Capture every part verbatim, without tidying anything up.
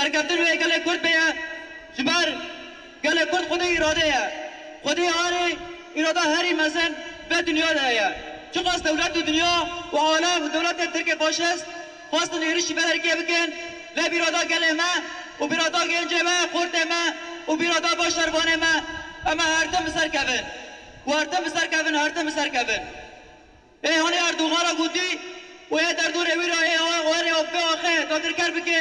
Serkeftin wê gelê Kurd bêye, ji ber gelê Kurd xwedî îrade ye. Xwedî arê îrada herî mezin vê dinya de heye. Çiqas dewlet û dinya û alem û dewletên Tirkê faşist xwestin êrişî vê derkê bikin, lê bîrada gelê me û bîrada gencê me, xortê me û bîrada başervanê me, em ê her tim bi ser kevin. Û her tim bi ser kevin, her tim bi ser kevin. Ê hanê Erdogan ra gotî û ê derdorê wî ra ê werê vê axê dagirker bike,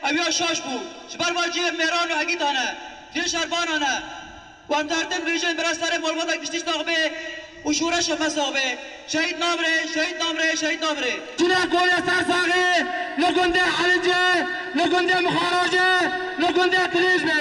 ew ya şaş bû. Ji ber va cihê mêran û egîtan e, cihê şervanan e. Û em di her tim bêjin bira serê malbata giştî sax bê û şoreşa me sax bê. Şehîd namrê, şehîd namrê, şehîd namrê. Çine kolê ser saxê, li gundê Elice, li gundê Mixarace, li gundê Tilêj bê.